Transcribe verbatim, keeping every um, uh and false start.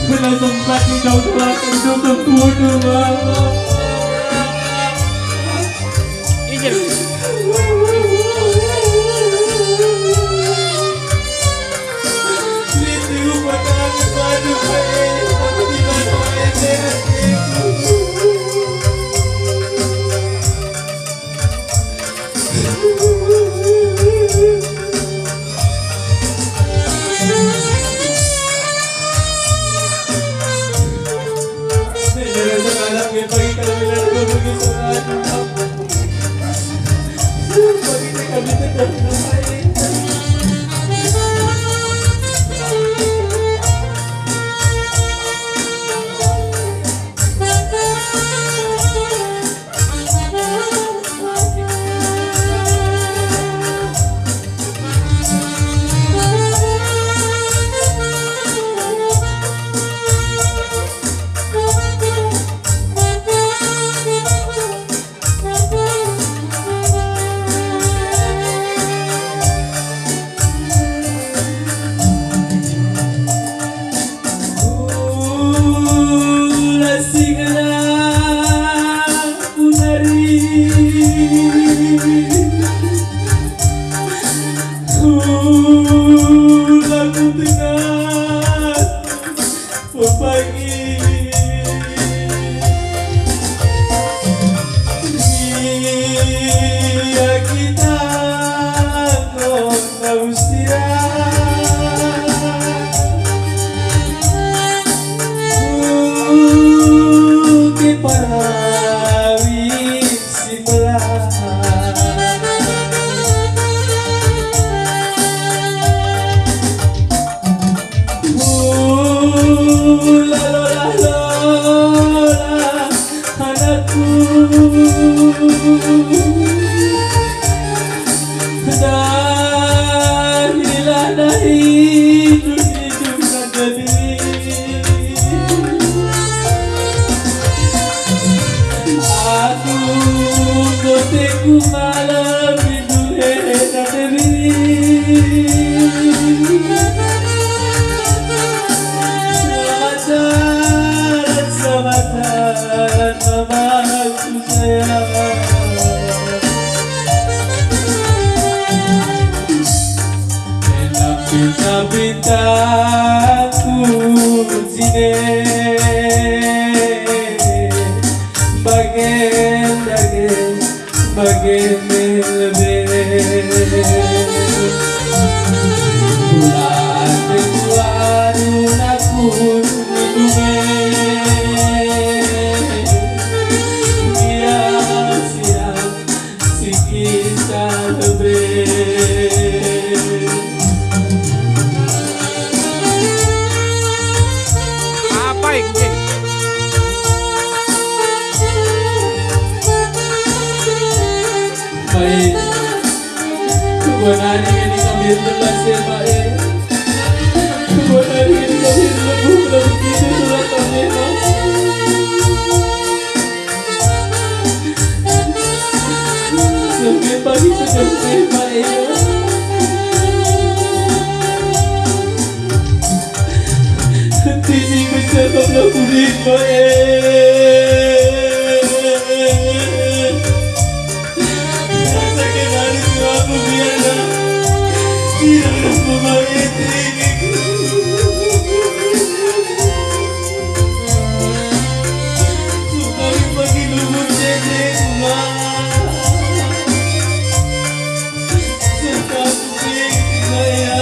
Kena sempat di kau telakan tutup bunuh Allah. Izin. Pagi ia kita kota usira. Ku keparawi si belah. Anakku, dahilah dahi duni duna demi. Aku koteku malam Selamat jalan, selamat jalan, mamaku sayang. Enak pinta-pintaku sine, bagen-bagen bage lebe. Kula ate kuadu nakun nidunge. Biar siang si kita lebe. Apai, Kucing? Baik. Kebuanari ini kami telah sepak, eh. Kebuanari ini kami lebur, lebur kita telah kami, eh. Sampai pagi sudah sepak, eh. Tini mencakaplah kulit, eh. Rasakan hari tuaku biarlah. Biarlah memaiti. Supaya bagi luhur cekcek, Tuhan. Supaya bagi saya.